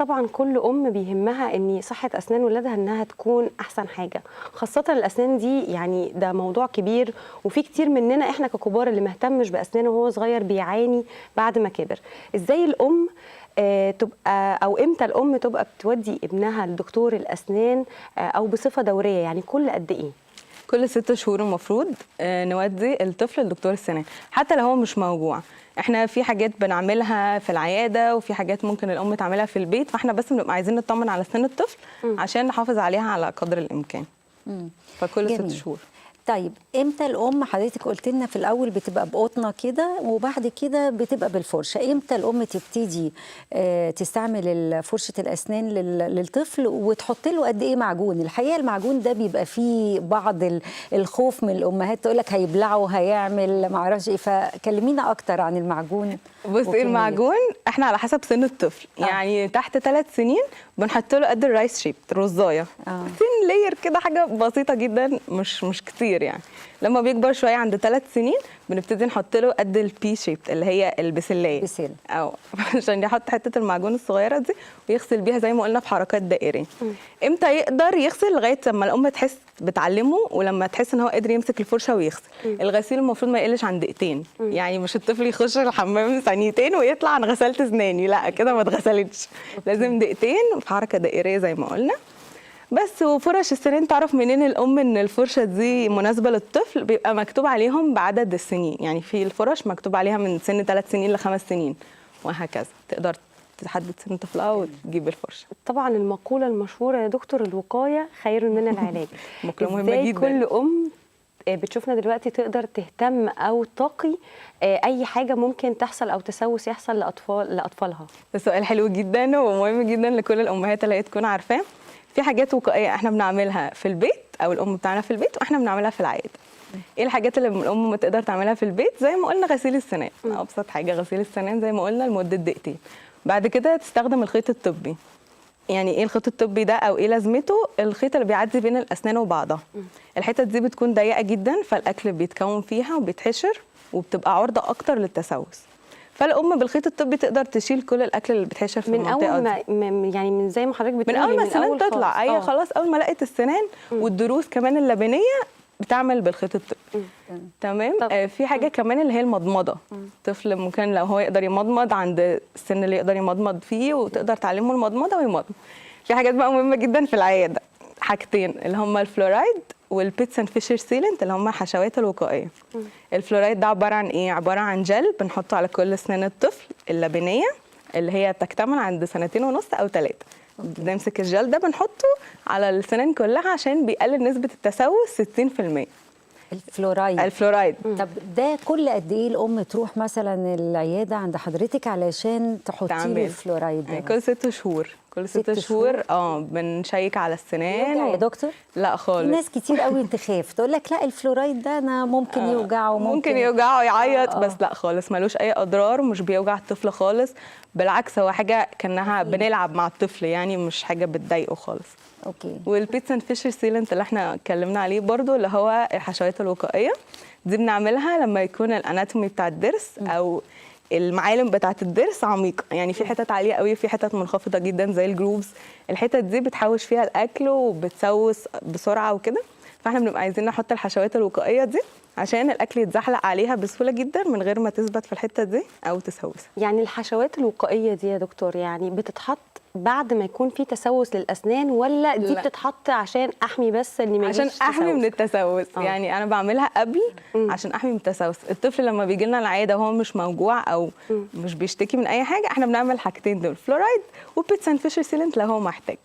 طبعا كل ام بيهمها ان صحة اسنان ولادها انها تكون احسن حاجه، خاصة الاسنان دي، يعني ده موضوع كبير، وفي كتير مننا احنا ككبار اللي مهتمش باسنانه وهو صغير بيعاني بعد ما كبر. ازاي الام تبقى او امتى الام تبقى بتودي ابنها لدكتور الاسنان او بصفة دوريه، يعني كل قد ايه؟ كل 6 شهور المفروض نودي الطفل لدكتور السنان حتى لو هو مش موجوع. احنا في حاجات بنعملها في العيادة وفي حاجات ممكن الام تعملها في البيت، فاحنا بس بنبقى عايزين نطمن على سن الطفل عشان نحافظ عليها على قدر الامكان. فكل ست شهور. طيب امتى الام، حضرتك قلت لنا في الاول بتبقى بقطنه كده وبعد كده بتبقى بالفرشه، امتى الام تبتدي تستعمل فرشه الاسنان للطفل وتحط له قد ايه معجون؟ الحقيقة المعجون ده بيبقى فيه بعض الخوف من الامهات، تقول لك هيبلعه، هيعمل ما اعرفش ايه، فكلمينا اكتر عن المعجون. بصي، وكميته. المعجون احنا على حسب سن الطفل. يعني تحت 3 سنين بنحط له قد ال rice shape، رزايه، thin layer كده، حاجة بسيطة جدا، مش كتير. يعني لما بيكبر شوية عند 3 سنين بنبتدي نحط له قد ال pea shape اللي هي البسلايه. بسلة. او عشان يحط حتة المعجون الصغيرة دي ويغسل بيها زي ما قلنا في حركات دائريه. امتى يقدر يغسل؟ لغاية لما الام تحس بتعلمه ولما تحس ان هو قادر يمسك الفرشة ويغسل. الغسيل المفروض ما يقلش عن دقيقتين، يعني مش الطفل يخش الحمام ثانيتين ويطلع انا غسلت اسناني، لا كده ما اتغسلتش. لازم دقيقتين في حركة دائريه زي ما قلنا. بس وفرش السنان، تعرف منين الام ان الفرشة دي مناسبة للطفل؟ بيبقى مكتوب عليهم بعدد السنين، يعني في الفرش مكتوب عليها من سن 3 سنين ل5 سنين وهكذا، تقدر تحدد سن طفلها وتجيب الفرشه. طبعا المقولة المشهورة يا دكتور، الوقاية خير من العلاج. مقولة مهمة ازاي جدا. كل ام بتشوفنا دلوقتي تقدر تهتم او تقي اي حاجة ممكن تحصل او تسوس يحصل لاطفالها؟ ده سؤال حلو جدا ومهم جدا لكل الامهات اللي هي تكون عارفاه. في حاجات وقائيه احنا بنعملها في البيت او الام بتعملها في البيت واحنا بنعملها في العياده. ايه الحاجات اللي الام ما تقدر تعملها في البيت؟ زي ما قلنا غسيل السنان، ابسط حاجة غسيل السنان زي ما قلنا لمدة دقيقتين. بعد كده تستخدم الخيط الطبي. يعني ايه الخيط الطبي ده او ايه لازمته؟ الخيط اللي بيعدي بين الاسنان وبعضها. الحتت دي بتكون ضيقه جدا، فالاكل بيتكون فيها وبيتحشر وبتبقى عرضه اكتر للتسوس. فالام بالخيط الطبي تقدر تشيل كل الاكل اللي بيتحشر في من المنطقة اول دي. ما يعني من زي ما حضرتك من بتقولي اول ما السنان أول تطلع. خالص. ايوه، خلاص اول ما لقيت السنان والضروس كمان اللبنيه بتعمل بالخيط الطبي. تمام. في حاجة كمان اللي هي المضمضه. الطفل ممكن لو هو يقدر يمضمض عند السن اللي يقدر يمضمض فيه وتقدر تعلمه المضمضة ويمضمض. في حاجات بقى مهمة جدا في العياده، حاجتين اللي هما ال fluoride وال pits and fissure sealant اللي هم الحشوات الوقائيه. الفلورايد ده عبارة عن ايه؟ عبارة عن جل بنحطه على كل اسنان الطفل اللبنيه اللي هي بتكتمل عند سنتين ونص او 3. بنمسك الجل ده بنحطه على السنان كلها عشان بيقلل نسبه التسوس 60%. الفلورايد؟ الفلورايد. طب ده كل قد ايه الام تروح مثلا العيادة عند حضرتك علشان تحطي له تعمل. الفلورايد ده؟ يعني كل 6 شهور، كل ست ست شهور. بنشيك على السنان. يوجع يا دكتور؟ لا في خالص. ناس كتير قوي تخاف، تقول لك لا الفلورايد ده انا ممكن يوجعه. ممكن يوجعه، يعيط، بس لا خالص، ملوش اي اضرار ومش بيوجع الطفل خالص. بالعكس هو حاجة كانها بنلعب مع الطفل، يعني مش حاجة بتضايقه خالص. وال pits and fissure sealant اللي احنا اتكلمنا عليه برضو اللي هو الحشوات الوقائيه، دي بنعملها لما يكون ال anatomy بتاع الضرس او المعالم بتاعه الضرس عميقه، يعني في حتت عالية قوي، في حتت منخفضة جدا زي ال grooves. الحتت دي بتحوش فيها الاكل وبتسوس بسرعة وكده، فاحنا بنبقى عايزين نحط الحشوات الوقائية دي عشان الاكل يتزحلق عليها بسهولة جدا من غير ما تثبت في الحتة دي او تسوسها. يعني الحشوات الوقائية دي يا دكتور يعني بتتحط بعد ما يكون في تسوس للاسنان ولا دي لا. بتتحط عشان احمي بس ان ما عشان يجيش احمي من تسوس؟ التسوس. يعني انا بعملها قبل عشان احمي من التسوس. الطفل لما بيجي لنا العيادة وهو مش موجوع او مش بيشتكي من اي حاجه، احنا بنعمل حاجتين دول، fluoride و pits and fissure sealant لو هو محتاج.